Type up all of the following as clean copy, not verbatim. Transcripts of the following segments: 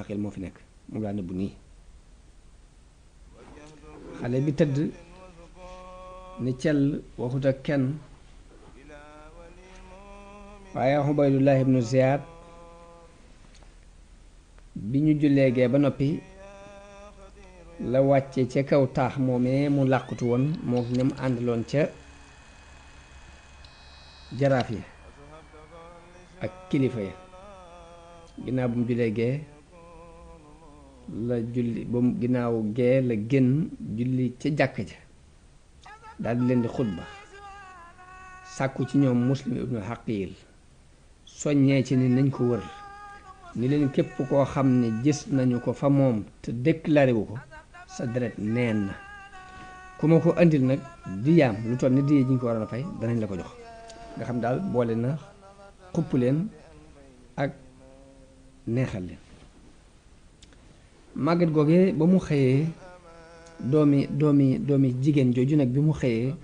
xel moo fi nekk moom laa nëbbu nii xale bi tëdd ni cell waxut ak kenn waaye Ubaydullah ibnu Ziyaad bi ñu jullee gee ba noppi la wàcce ca kaw taax moomee mu làqutu woon moo ñam àndaloon ca jaraaf yi ak kilifa ya ginnaaw bu mu jullee gee la julli ba mu ginnaaw gee la génn julli ca jàkk ja daldi leen di xutba sàkku ci ñoom Muslim ibnu Haqiil soññee ci ni nañ ko wër ni leen képp koo xam ne gis nañu ko fa moom te déclaré wu ko sa deret neen na ku ma ko andil nag diyaam lu toll ni diye ji ñu ko waroon a fay danañ la ko jox nga xam daal boole na xupp leen ak neexal leen màggat googee ba mu xëyee doomi jigéen jooju nag bi mu xëyee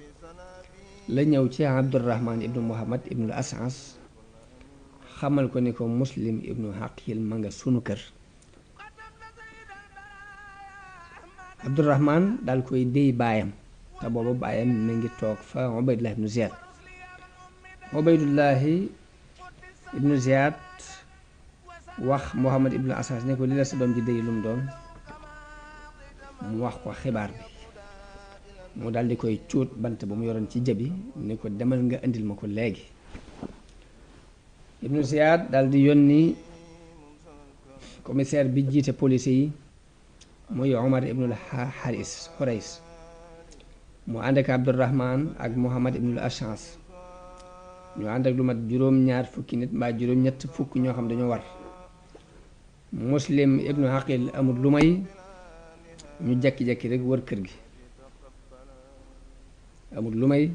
la ñëw ci Abdurrahman ibnu Muhammad ibnu Asas xamal ko ni ko Muslim ibnu Haqiil ma nga sunu kër Abdurrahman daal koy déy baayam te booba baayam mi ngi toog fa Ubaydullah ibnu Ziyaad Ubaydullahi ibnu Ziyaad wax Muhammad ibnu Asas ne ko li la sa doom ji déy lu mu doon mu wax ko xibaar bi mu daal di koy cuut bant ba mu yoroon ci jëbi ni ko demal nga indil ma ko léegi ibnu Ziyaad daal di yónni commissaire bi jiite police yi muy Omar ibnul Xurays mu ànd ak Abdurrahman ak Muhammad ibnul Ashas ñu ànd ak lu mat juróom-ñaar fukki nit mbaa juróom-ñett fukk ñoo xam dañoo war Muslim ibnu Haqiil amul lu may ñu jekki-jekki rek wër kër gi amul lu may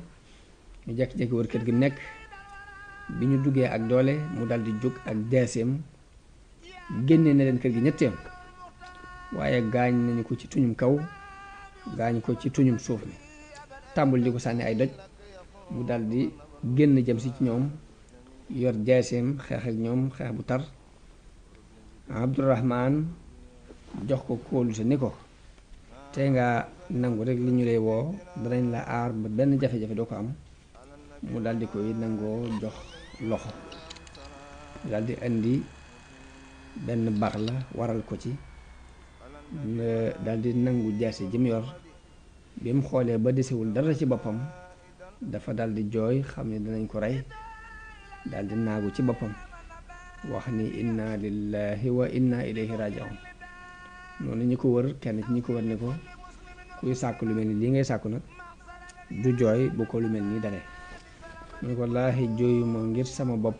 ñu jekki-jekki wër kër gi nekk bi ñu duggee ak doole mu daldi jóg ak jaaseem génne na leen kër gi ñetteem waaye gaañ nañu ko ci tuñum kaw gaañ ko ci tuñum suuf mi tàmbul di ko sànni ay doj mu daldi génn jëm si ci ñoom yor jaaseem xeex ak ñoom xeex bu tar Abdurrahman jox ko kóolute ni ko te nga nangu rek li ñu lay woo danañ la aar ba benn jafe-jafe doo ko am mu daldi koy nangoo jox loxo daldi indi benn baax la waral ko ci daldi nangu jaase ji mu yor bi mu xoolee ba desewul dara ci boppam dafa daldi jooy xam ne danañ ko rey daldi naagu ci boppam wax ni inna lillahi wa inna ilayhi raji'un noonu ñi ko wër kenn ci ñi ko wër ne ko kuy sàkk lu mel ni lii ngay sàkku nag du jooy bu ko lu mel nii dalee mu ne ko laahi jooyu moo ngir sama bopp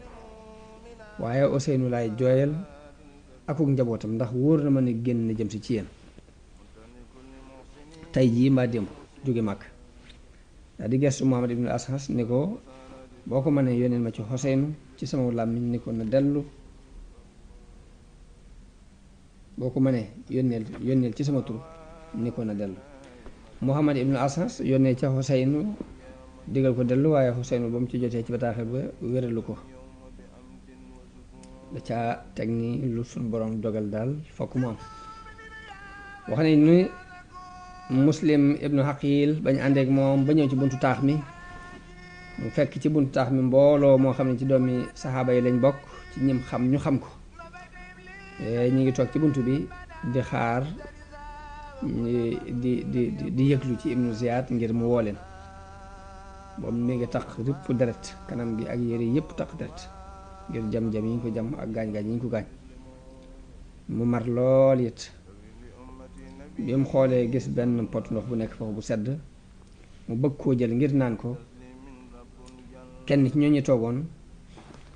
waaye Ousseynou laay jooyal akuk njabootam ndax wóor na ma ne génn na jëm si ci yéen tey jii mbaa démb jóge màkk daal di gestu Muhammad ibnu Ashas ni ko boo ko mënee yónneel ma ci Ousseynou ci sama làmmiñ ni ko na dellu boo ko mënee yónneel ci sama tur ni ko na dellu Muhammad ibnu Ashas yónnee ca Ousseynou digal ko dellu waaye Ousseynou ba mu ci jotee ci bataaxel ba wéralu ko da ca teg ni lu suñ borom dogal daal fokk mu am wax nañ ni Muslim ibnu Haqiil bañ àndeek moom ba ñëw ci buntu taax mi mu fekk ci buntu taax mi mbooloo moo xam ne ci doomi saxaaba yi lañ bokk ci ñim xam ñu xam ko ñu ngi toog ci buntu bi di xaar di yëglu ci ibnu Ziyaad ngir mu woo leen boobu mi ngi tax ripp deret kanam gi ak yére yépp tax deret ngir jam-jam yi ñu ko jam ak gaañ-gaañ yi ñu ko gaañ mu mar lool it bi mu xoolee gis benn pot ndox bu nekk foofu bu sedd mu bëgg koo jël ngir naan ko kenn ci ñooñu toogoon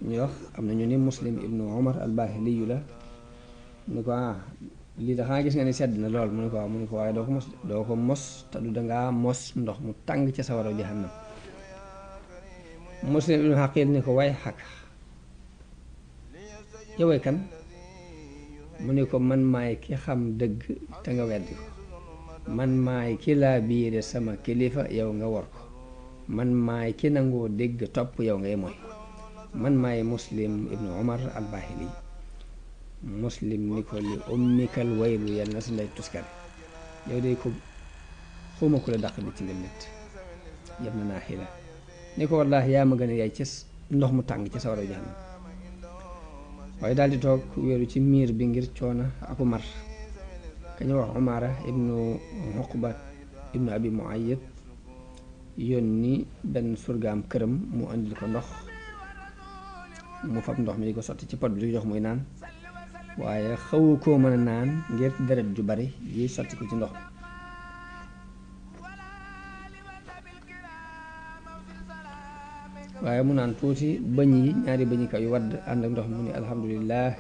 ñu wax am na ñu ni Muslim ibnu Umar al-Bahili la mu ne ko lii da xanaa gis nga ni sedd na lool mu ne ko waaw mu ne ko waaye doo ko mos te du dangaa mos ndox mu tàng ca sawara jahannam Muslim ibnu Haqiil ni ko waaye xaq yowee kan mu ne ko man maay ki xam dëgg te nga weddi ko man maay ki laa biire sama kilifa yow nga war ko man maay ki nangoo dégg topp yow ngay mooy man maay Muslim ibnu Umar al-Bahili Muslim ni ko li ummikal waylu yal na sa ndey tuskare yow de ko xawma ku la dàq bi ci nga nit yem na naa xila ni ko wallaahi yaa ma gën a yaay ci ndox mu tàng ci sawara jahannam waaye daal di toog wéeru ci miir bi ngir coona aku mar kañu wax Umaara ibnu Uqba ibnu Abi Muayyid yónni benn surgaam këram mu andil ko ndox mu fab ndox mi di ko sotti ci pot bi di jox muy naan waaye xawu koo mën a naan ngir deret ju bari yi sotti ko ci ndox waaye mu naan tuuti bëñ yi ñaari bëñ yi kaw yu wadd ànd ak ndox mu ni alhamdulillah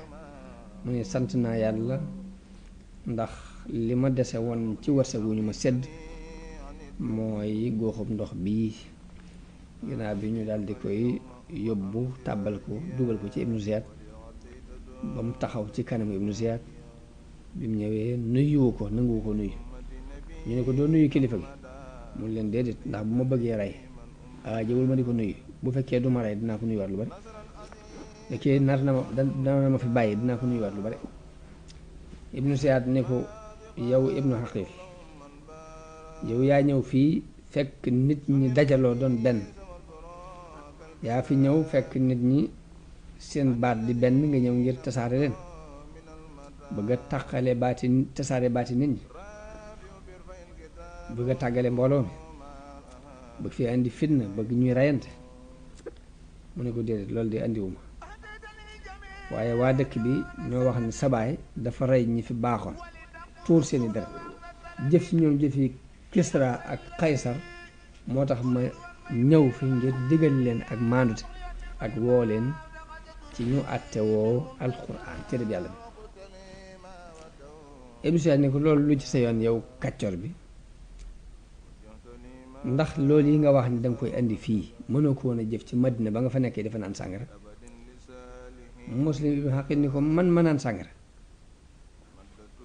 mu ni sant naa yàlla ndax li ma dese woon ci wërsëg wu ñu ma sedd mooy góoxub ndox bii ginnaaw bi ñu daal di koy yóbbu tàbbal ko dugal ko ci Ibnu Ziyad ba mu taxaw ci kanamu Ibnu Ziyad bi mu ñëwee nuyuwu ko nanguwu ko nuyu ñu ne ko doo nuyu kilifa gi mun leen déedéet ndax bu ma bëggee rey jëwul ma di ko nuyu bu fekkee du ma rey dinaa ko nuyuwaat lu bari fekkee nar na ma dana ma fi bàyyi dinaa ko nuyuwaat lu bari Ibnu Ziyad ne ko yow Ibnu Xaqiil yow yaa ñëw fii fekk nit ñi dajaloo doon benn yaa fi ñëw fekk nit ñi seen baat di benn nga ñëw ngir tasaare leen bëgg a tàqale baati tasaare baati nit ñi bëgg a tàggale mbooloo mi bëgg fi indi fitna bëgg ñuy reyante mu ne ko déedéet loolu de andiwuma waaye waa dëkk bi ñoo wax ni sabaay dafa rey ñi fi baaxoon tuur seeni deret jëf ci ñoom jëf yi Kisra ak Kaysar moo tax ma ñëw fi ngir digal leen ak maandute ak woo leen ci ñu àtte woo alxuraan téere bi yàlla bi Ibnu Ziyad ne ko loolu lu ci sa yoon yow kàccor bi ndax loolu yi nga wax ni danga koy indi fii mënoo ko woon a jëf ci Madina ba nga fa nekkee dafa naan sàngara Muslim ibnu Xaqil ni ko man ma naan sàngara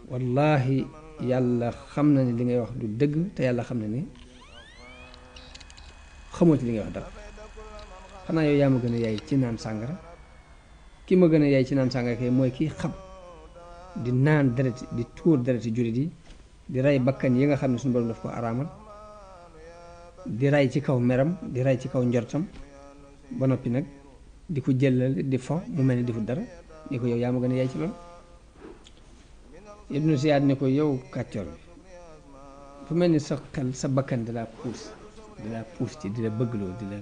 wallaahi yàlla xam na ne li ngay wax du dëgg te yàlla xam na ne xamoo ci li ngay wax dara xanaa yow yaa ma gën a yaay ci naan sàngara ki ma gën a yaay ci naan sàngara kay mooy kii xam di naan deret di tuur dereti jullit yi di rey bakkan yi nga xam ne suñu borom daf ko araamal di rey ci kaw meram di rey ci kaw njortam ba noppi nag di ko jëlale di fo mu mel ni defut dara ni ko yow yaa ma gën a yaay ci loolu Ibnu Ziyad ne ko yow kàccoor bi fu mel ni sa xel sa bakkan di la puus ci di la bëggloo di la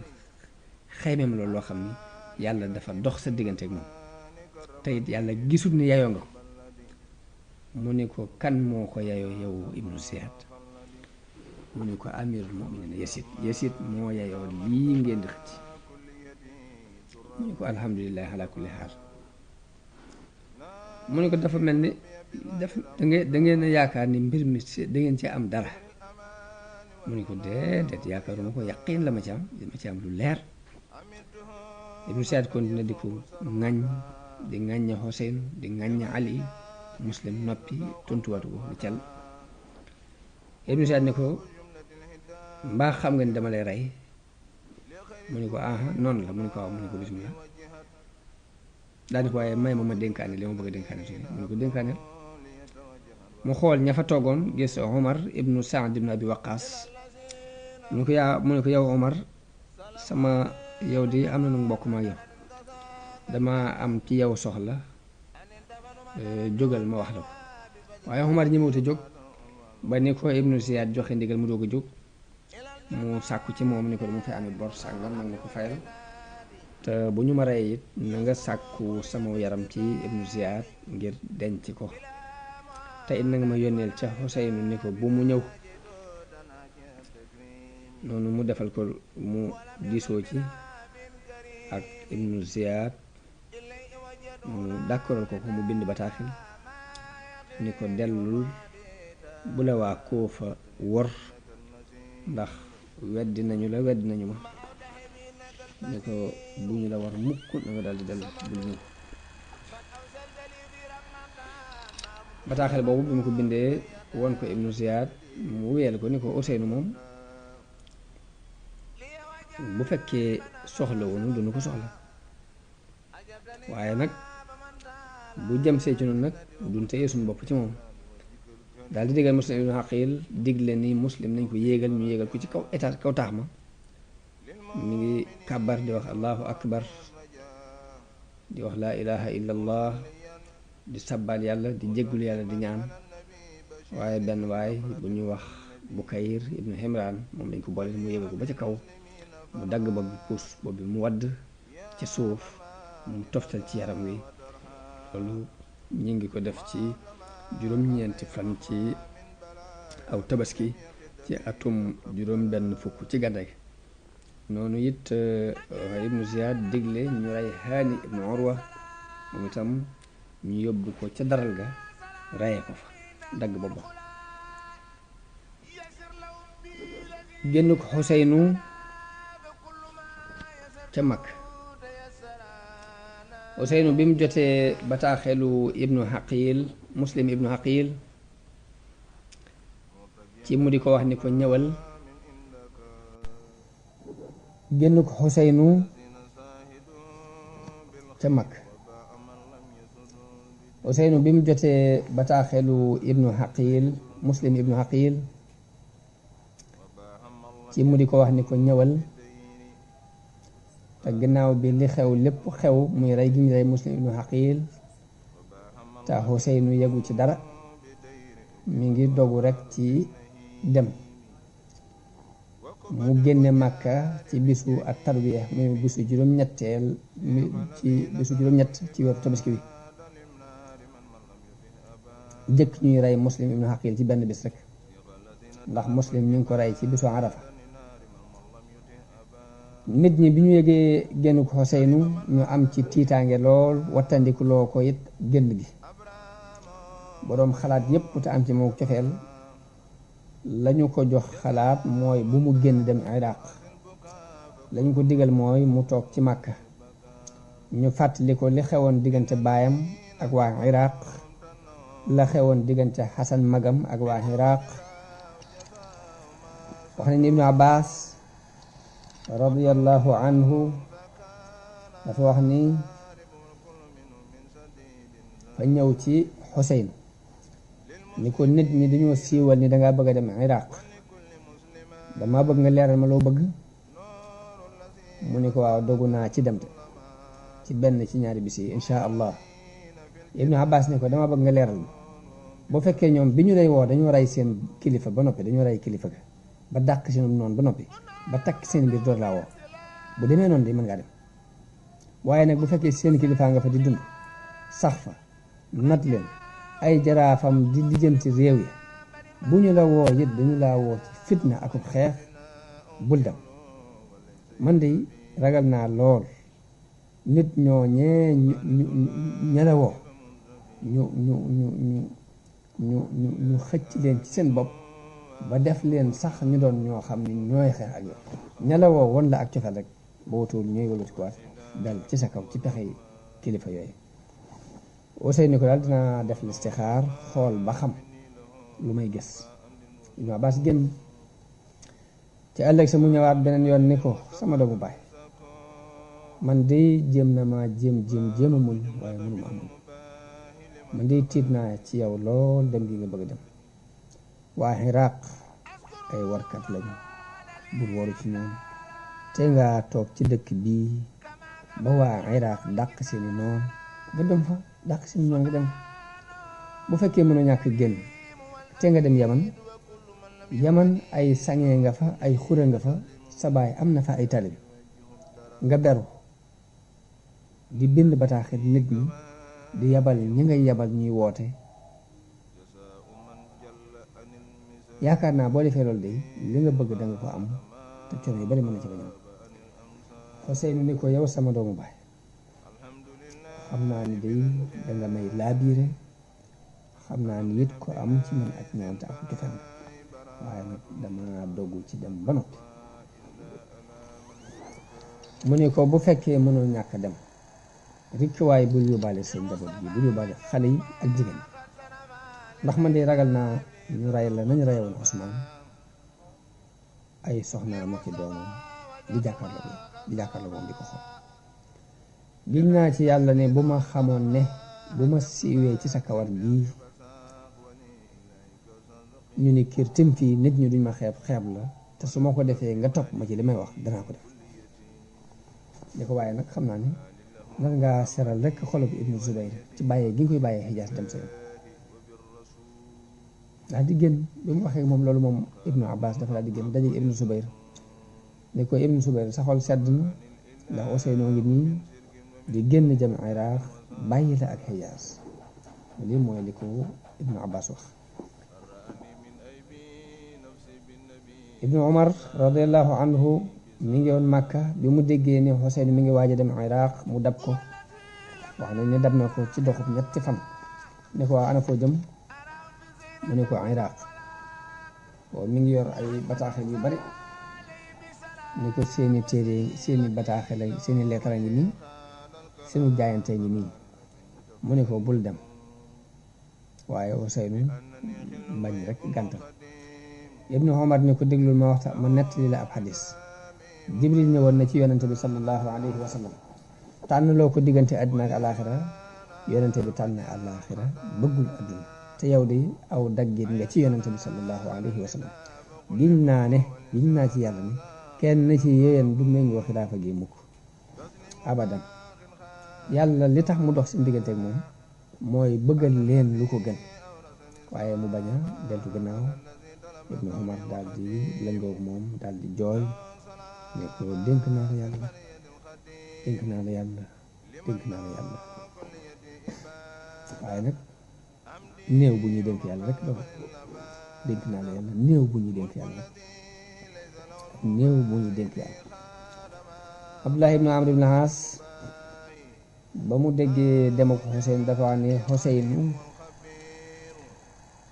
xaymeem loolu loo xam ni yàlla dafa dox sa diggante ak moom te it yàlla gisul ni yayoo nga ko mu ne ko kan moo ko yayoo yow Ibnu Ziyad mu ne ko amirul mu'minin Yasid moo yayoo lii ngeen di xëcc mu ne ko alhamdulilah ala kulli xaal mu ne ko dafa mel ni da ngeen a yaakaar ni mbir mi da ngeen ci am dara mu ne ko déedéet yaakaaruma ko yaqiin la ma ci am lu leer Ibnu Ziyad continué di ko ŋañ di ŋañña Hussein di ŋañña Ali Muslim noppi tontuwaatu ko lu cal Ibnu Ziyad ne ko mbaa xam nga ni dama lay rey mu ne ko aha noonu la mu ne ko waaw mu ne ko bismillah daani ko waaye may ma dénkaane li ma bëgg a dénkaane tuuti mu ne ko dénkaaneel mu xool ña fa toogoon gis Omar ibnu Saad ibnu Abi Waqaas mu ne ko yow Omar sama yow di am na nu mbokk ma yow dama am ci yow soxla jógal ma wax la ko waaye Omar ñi mawta jóg ba ni ko Ibnu Ziyad joxe ndigal mu doog a jóg mu sàkku ci moom ni ko dama fay amee bor sàngam nag ma ko fayal te bu ñu ma rey it na nga sàkku sama yaram ci Ibnu Ziyad ngir denc ko te it na nga ma yónneel ca Xuseynu ni ko bu mu ñëw noonu mu defal ko mu diisoo ci ak Ibnu Ziyad mu dàkkoral ko mu bind bataaxil ni ko dellul bu la waa Kuufa wor ndax weddi nañu ma ni ko bu ñu la war mukk na nga daldi dellu bul ñu bataaxel boobu bi mu ko bindee won ko Ibnu Ziyad mu wéyal ko ni ko Useynu moom bu fekkee soxla woonu dunu ko soxla waaye nag bu jëm see ci noonu nag duñ téye suñu bopp ci moom daal di digal Muslim ibnu Aqil digle ni Muslim nañ ko yéegal ñu yéegal ko ci kaw état kaw taax ma mi ngi kàbbar di wax allahu akbar di wax laa ilaha illa allah di sabbal yàlla di jéggulu yàlla di ñaan waaye benn waay bu ñuy wax Bukayr ibnu Himran moom lañ ko boole mu yéegal ko ba ca kaw mu dagg bopp bi puus bopp bi mu wadd ci suuf mu toftal ci yaram wi loolu ñu ngi ko def ci juróom-ñeenti fan ci aw tabaski ci atum juróom benn fukk ci gàddaay noonu it ibnu Ziyad digle ñu rey Haani ibnu Urwa moom itam ñu yóbbu ko ca daral ga reye ko fa dagg booba génn ko Xuseynu ca mag Xuseynu bi mu jotee bataaxelu ibnu Aqil Muslim ibnu Aqil ci mu di ko wax ni ko ñëwal génn ko Xuseynu ca mag Xuseynu bi mu jotee bataaxelu ibnu Aqil Muslim ibnu Aqil ci mu di ko wax ni ko ñëwal te ginnaaw bi li xew lépp xew muy rey gi ñu rey Muslim ibnu Aqil te Xuseynu yegu ci dara mi ngi dogu rekk ci dem mu génne Màkka ci bisu ak tarbiya muy bisu juróom-ñetteel ci bisu juróom-ñett ci weeru tabaski bi jëkk ñuy rey Muslim ibnu Aqil ci benn bis rek ndax Muslim ñu ngi ko rey ci bisu Arafa nit ñi bi ñu yëgee génn ko Xuseynu ñu am ci tiitaange lool wattandiku loo ko it génn gi boroom xalaat yépp te am ci moo cofeel lañu ko jox xalaat mooy bu mu génn dem Iraq lañu ko digal mooy mu toog ci Màkka ñu fàttali ko li xewoon diggante baayam ak waa Iraq la xewoon diggante Xasan magam ak waa Iraq wax nañ Ibnu Abbas radiyallahu anhu dafa wax ni fa ñëw ci Xuseyn ni ko nit ñi dañoo siiwal ni dangaa bëgg a dem Iraq dama bëgg nga leeral ma loo bëgg mu ni ko waaw dogu naa ci dem te ci benn ci ñaari bis yi insha allah Ibnu Abbas ni ko dama bëgg nga leeral ma bu fekkee ñoom bi ñu lay woo dañoo rey seen kilifa ba noppi dañoo rey kilifa ga ba dàq seen noonu ba noppi ba takk seen mbir door laa woo bu demee noonu de mën ngaa dem waaye nag bu fekkee seen kilifaa nga fa di dund sax fa nat leen ay jaraafam di lijjanti réew yi bu ñu la woo it dañu laa woo ci fitna ak xeex bul dem man de ragal naa lool nit ñooñee ña la woo ñu xëcc leen ci seen bopp ba def leen sax ñu doon ñoo xam ni ñooy xeex ak yow ña la woo woon la ak cofeel rek boo wutul ñooy wëlbati ko waat dal ci sa kaw ci pexe kilifa yooyu Ousseynou ko daal dinaa def listixaar xool ba xam lu may gis Ibnu Abbas génn ci ëllëg sa mu ñëwaat beneen yoon ni ko sama doomu baay man de jéem na ma jéem a muñ waaye mënuma muñ man de tiit naa ci yow lool dem gi nga bëgg dem waa Iraq ay warkat lañu bul waru ci ñoom te nga toog ci dëkk bii ba waa Iraq dàq seeni noon nga dem fa dàq seeni noon nga dem bu fekkee mënoo ñàkk génn te nga dem Yaman ay sange nga fa ay xure nga fa sa baay am na fa ay talib nga beru di bind bataaxit nit ñi di yabal ñi ngay yabal ñuy woote yaakaar naa boo defee loolu de li nga bëgg danga ko am te coono yu bari mën na ci bañ am Ousseynou ni ko yow sama doomu baay xam naa ni day danga may laabiire xam naa ni it ko am ci man ak ñaan te ak cofeel waaye nag dama dogu ci dem ba noppi mu ni ko bu fekkee mënoo ñàkk dem rikk waaye bul yóbbaale seen njaboot gi bul yóbbaale xale yi ak jigéen ndax man de ragal naa ñu rey la nañu reyoon Usmaan ay soxnaam ak i doomam di jàkkaarloo moom di ko xool giñ naa ci yàlla ne bu ma xamoon ne bu ma siiwee ci sa kawar gii ñu ni kër tim fii nit ñi duñ ma xeeb la te su ma ko defee nga topp ma ci li may wax danaa ko def ni ko waaye nag xam naa ni nar ngaa seral rek xolub ibnu Zubayr ci bàyyee gi nga koy bàyyee Hijaas dem sa yoon daal di génn bi mu waxee moom loolu moom ibnu Abbas dafa daal di génn daje ibnu Zubayr ni ko ibnu Zubayr sa xol sedd na ndax Ousseynou ngi nii di génn jëm Iraq bàyyi la ak Hijaas lii mooy li ko ibnu Abbas wax. ibnu Umar radiallahu anhu mi ngi woon Makka bi mu déggee ne Ousseynou mi ngi waaj a dem Iraq mu dab ko wax nañ ne dab na ko ci doxub ñetti fan ne ko ana foo jëm mu ne ko Iraq boobu mi ngi yor ay bataaxel yu bari ni ko seeni téere seeni bataaxel seeni leetara ngi nii seenu jaayante ngi nii mu ne ko bul dem waaye Ousseynou bañ rek gàntal. ibnu Umar ni ko déglul ma waxta ma nettali la ab xadis Jibril ñëwoon na ci yonente bi sallallahu alayhi wa sallam tànn loo ko diggante àddina ak alaxira yonente bi tànn alaxira bëggul àdduna te yow de aw daggit nga ci yonente bi sallallahu alayhi wa sallam giñ naa ci yàlla ni kenn ci yéen du méngoo xilaafa gi mukk abadan yàlla li tax mu dox seen diggante ak moom mooy bëggal leen lu ko gën waaye mu bañ a deltu gannaaw. ibnu Umar daal di lëngoog moom daal di jooy ne ko dénk naa la yàlla dénk naa la yàlla dénk naa la yàlla waaye nag néew bu ñuy dénk yàlla rek doon dénk naa la yàlla néew bu ñuy dénk yàlla néew bu ñuy dénk yàlla. Abdullah ibnu Amr ibn As ba mu déggee dem ak Xuseyn dafa wax ne Xuseynu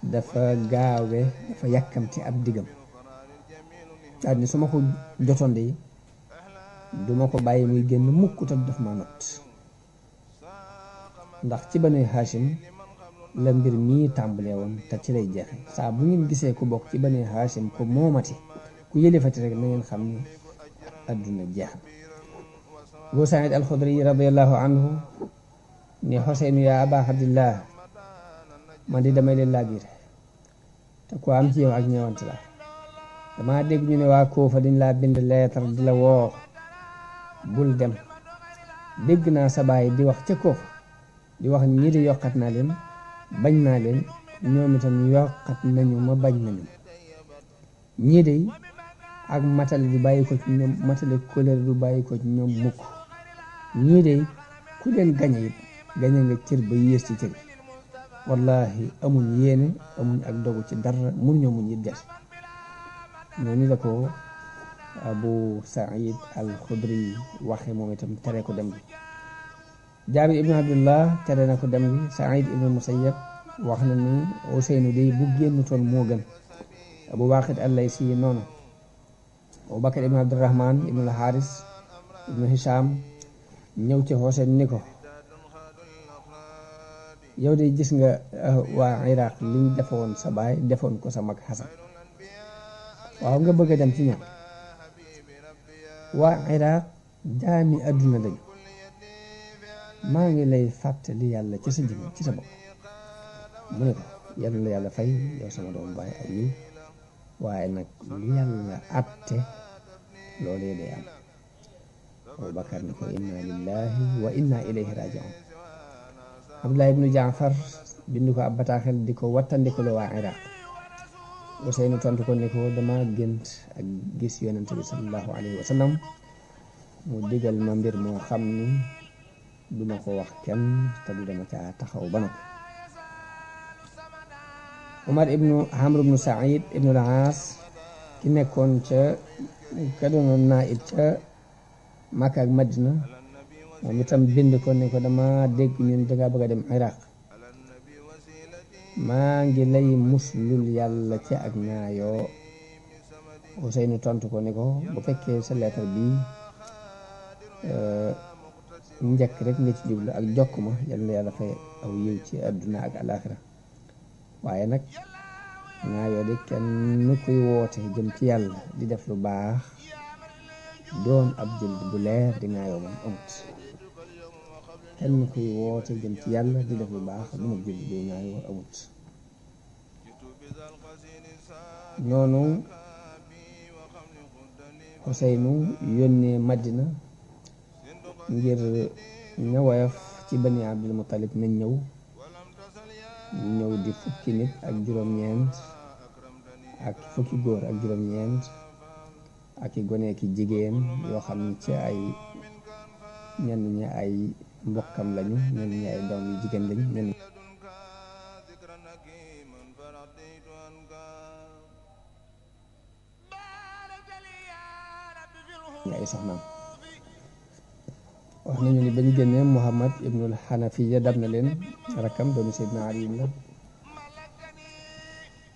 dafa gaawe dafa yàkkamti ab diggam daal ni su ma ko jotoon de duma ko bàyyi muy génn mukk te daf ma not ndax ci Banu Hashim la mbir mii tàmbalee woon te ci lay jeexe saa bu ngeen gisee ku bokk ci Banu Hashim ko moomati ku yëlifati rek na ngeen xam ni adduna jeex na. Abu Saïd al-Xudri radiyallahu anhu ni Xuseynu yaa Aba Abdillah man di damay leen laa biir te ku am ci yow ak ñëwante la dama dégg ñu ne waa Kuufa dañ laa bind leetar di la woo bul dem dégg naa sa baay di wax ca Kuufa di wax ñii di yokkat naa leen bañ naa leen ñoom itam yokkat nañu ma bañ nañu ñii de ak matale du bàyyi ko ci ñoom matale kóllëre du bàyyi ko ci ñoom mukk ñii de ku leen gañe it gañe nga cër ba yées ci cër wallahi amuñ yéene amuñ ak dogu ci dara mënuñoo muñ it des noonu la ko Abu Saïd al-Xudri waxe moom itam tere ko dem bi. Jaabir ibnu Abdullah tere na ko dem bi. Saïd ibnu Musayyab wax na ni Ousseynou day bu génnutoon moo gën. Abu Waaqid al-Laysi noonu. Abu Bakar ibnu Abdurrahman ibnu al-Haris ibnu Hisham ñëw ci Ousseynou ni ko yow de gis nga waa Iraq liñ defoon sa baay defoon ko sa mag Xasan waaw nga bëgg a dem ci ñoom waa Iraq jaami àdduna lañu maa ngi lay fàttali yàlla ci sa jëm ci sa bopp mu ne ko yàlla la yàlla fay yow sama doom baay ak yi waaye nag lu yàlla atte loolu day am. Abubakar ni ko inna lillahi wa inna ilayhi rajiun. Abdullah ibnu Jaafar bind ko ab bataaxel di ko wattandikuloo waa Iraq. Ousseynou tontu ko ni ko dama gént ak gis yonent bi sallallahu alayhi wa sallam mu digal ma mbir moo xam ni duma ko wax kenn te du dama caa taxaw ba noppi. Umar ibnu Amr ibnu Saïd ibnu al-Aas ki nekkoon ka doonoon naa'ib ca Makka ak Madina moom itam bind ko ne ko dama dégg ñun dangaa bëgg a dem Iraq maa ngi lay muslul yàlla ci ak ñaayoo. Ousseynou tontu ko ne ko bu fekkee sa lettre bi njëkk rek nga ci jublu ak jokk ma yàlla fay aw yiw ci àdduna ak alaxira waaye nag ñaayoo de kenn kuy woote jëm ci yàlla di def lu baax doon ab jël bu leer di ñaayoo moom amut. kenn kuy woote jëm ci yàlla di def lu baax lu ma julli bi ñaayoo amut. noonu Xuseynu yónnee Madina ngir ña woyof ci bani Abdul Muttalib nañ ñëw di fukki nit ak juróom-ñeent ak fukki góor ak juróom-ñeent ak i gone ki jigéen yoo xam ne ci ay ñenn ñi ay mbokkam lañu ñenn ñi ay doom yu jigéen lañu ñenn ñi ay soxnaam. wax nañu ni ba ñu génnee Muhammad ibnul Xanafiya dab na leen rakkam doomu Seydina Ali la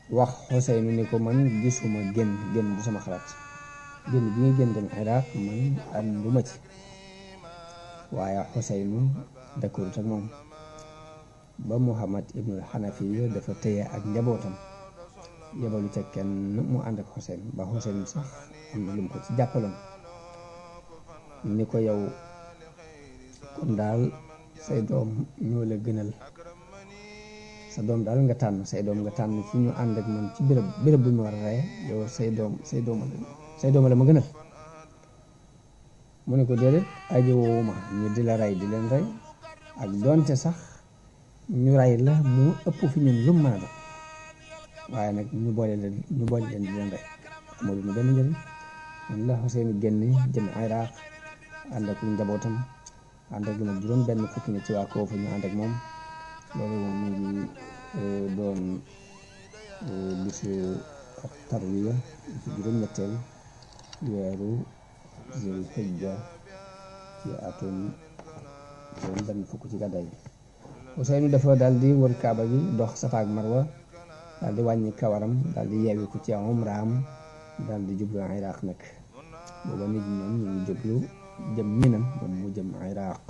wax Xuseynu ni ko man gisuma génn du sama xalaat génn bi nga génn dem Iraq man ànduma ci. waaye Xuseynu d'accord ak moom ba Muhammad ibnul Xanafiya dafa téye ak njabootam yebalu ca kenn mu ànd ak Xuseynu ba Xuseynu sax am na lu mu ko ci jàppaloon ni ko yow kon daal say doom ñoo la gënal sa doom daal nga tànn say doom nga tànn ci ñu ànd ak man ci béréb bu ñu war a reye yow say doom la ma gënal. mu ne ko déedéet aji woowuma ñu di la rey di leen rey ak doonte sax ñu rey la mu ëpp fi ñun lu mu mën a doon waaye nag ñu boole leen di leen rey amul mu benn njëriñ. man la Xuseynu génn jëm Iraq ànd ak njabootam ànd ak lu ma juróom benn fukki ne ci waa Koofa ñu ànd ak moom. loolu moom mu ngi doon bisu tarwiya ci juróom-ñetteel weeru Zul Hijja ci atum juróom benn fukk ci gàddaay bi. Xuseynu dafa daal di wër Kaaba gi dox Safa ak Marwa daal di wàññi kawaram daal di yeewi ko ci umraam daal di jublu Iraq nag booba nit ñi ñoom ñu ngi jublu jëm Minan moom mu jëm Iraq.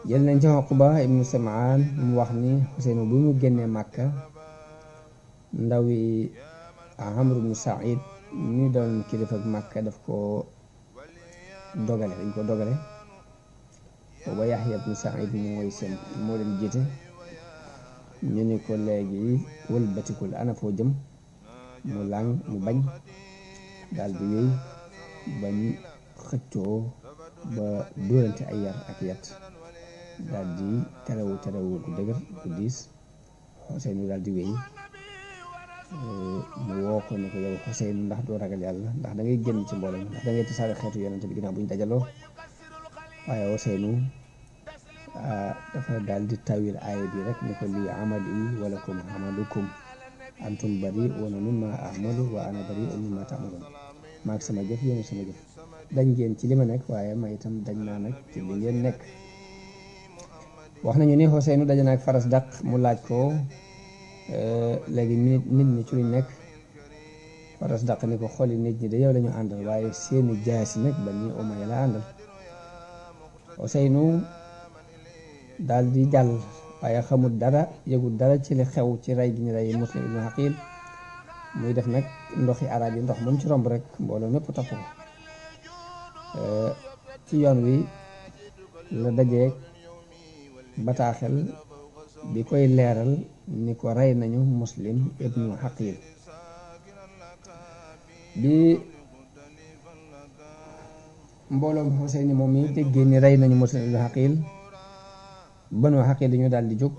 jël nañ ci Uqba ibnu Samaan mu wax ni Xuseynu bu mu génnee Màkka ndawi Amr ibnu Saïd ñu doon kilifa ak Màkka daf ko dogale dañ ko dogale booba Yaxya ibnu Saïd moo leen jiite ñu ni ko léegi wëlbatikul ana foo jëm mu làng mu bañ daal di wéy bañ xëccoo ba dóorante ay yar ak yat daal di terewu ku dëgër ku diis. Xuseynu daal di wéy mu woo ko ne ko yow Xuseynu ndax doo ragal yàlla ndax da ngay génn ci mbooloo ndax da ngay tasaare xeetu yonent bi ginnaaw bu ñu dajaloo. waaye Xuseynu dafa daal di tawil aaya bi rek ne ko lii amali wala kum amalukum antum bari'uuna mimmaa a'malu wa ana bari'un mimmaa ta'maluun maag sama jëf yéen sama jëf dañ ngeen ci li ma nekk waaye ma itam dañ naa nag ci li ngeen nekk. wax nañu ni Xuseynu daje na ak Faras Daq mu laaj ko léegi nit ñi ci luñ nekk. Faras Daq ni ko xooli nit ñi de yow lañu àndal waaye seeni jaasi nag Bani Umayya la àndal. Xuseynu daal di jàll waaye xamul dara yëgul dara ci li xew ci rey gi ñu rey Muslim ibnu Aqil muy def nag ndoxi arab yi ndox moom ci romb rek mbooloo mépp topp ko. ci yoon wi la dajeek bataaxel bi koy leeral ni ko rey nañu Muslim ibnu Aqil. bi mbooloo Xuseynu moom mi déggee ni rey nañu Muslim ibnu Aqil Banu Aqil dañu daal di jóg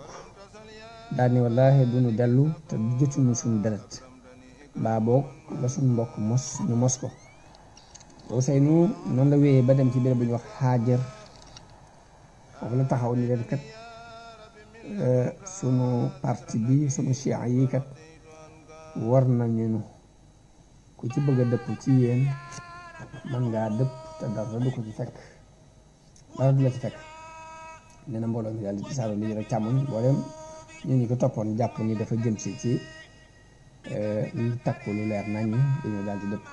daal ni wallaahi du ñu dellu te jotuñu suñu deret mbaa boog la suñu mbokk mos ñu mos ko. Xuseynu noonu la wéyee ba dem ci béréb bu ñu wax Xaajar foofu la taxaw ni leen kat sunu parti bi sunu chia yi kat war nañu ku ci bëgg a dëpp ci yéen man ngaa dëpp te dara du ko ci fekk dara du la ci fekk. nee na mbooloo mi daal di tasaaroo li rek càmmoñ mboolem ñu ko toppoon jàpp ni dafa jëm si ci lu takku lu leer nañ dañoo daal di dëpp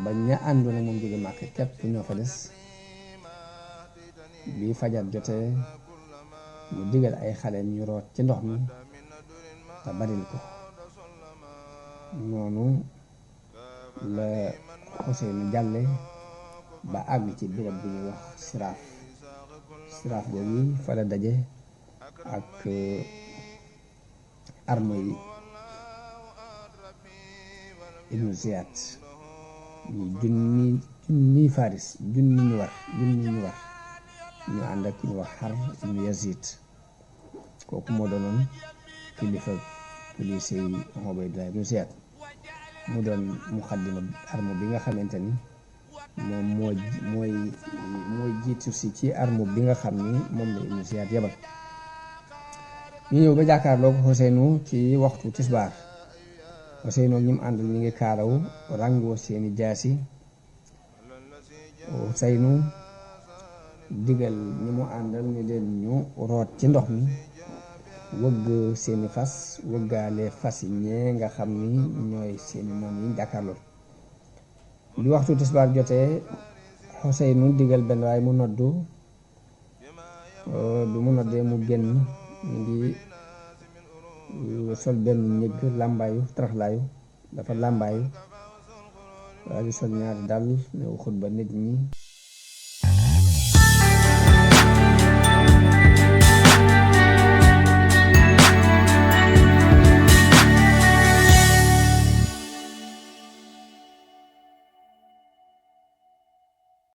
ba ña àndoon ak moom jóge màkk képp ñoo fa des. bi fajar jotee mu digal ay xaleem ñu root ci ndox mi te baril ko. noonu la Xuseynu jàlle ba àgg ci béréb bu ñuy wax Siraaf siraaf boobu fa la daje ak arme yi ibnu Ziyad ñu junni faris junni ñu war ñu ànd ak ñu wax Xar ibnu Yazid kooku moo doonoon kilifa police yi Ubaydullah ibnu Ziyad mu doon muxaddima arme bi nga xamante ni moom mooy jiitu si ci arme bi nga xam ni moom la ibnu Ziyad yebal. ñu ñëw ba jàkkaarloo ko Ousseynou ci waxtu tisbaar Ousseynou ñi mu àndal ñu ngi kaalaw ràngoo seeni jaasi. Ousseynou digal ñi mu àndal ni leen ñu root ci ndox mi wëgg seeni fas wëggaale fas yi ñee nga xam ni ñooy seeni noon yi jàkkaarloo. bi waxtu tisbaar jotee Ousseynou digal benn waaye mu noddu bi mu noddee mu génn mu ngi sol benn ñëgg làmbaayu taraxlaayu dafa làmbaayu waaye di sol ñaari dàll ñëw xutba nit ñi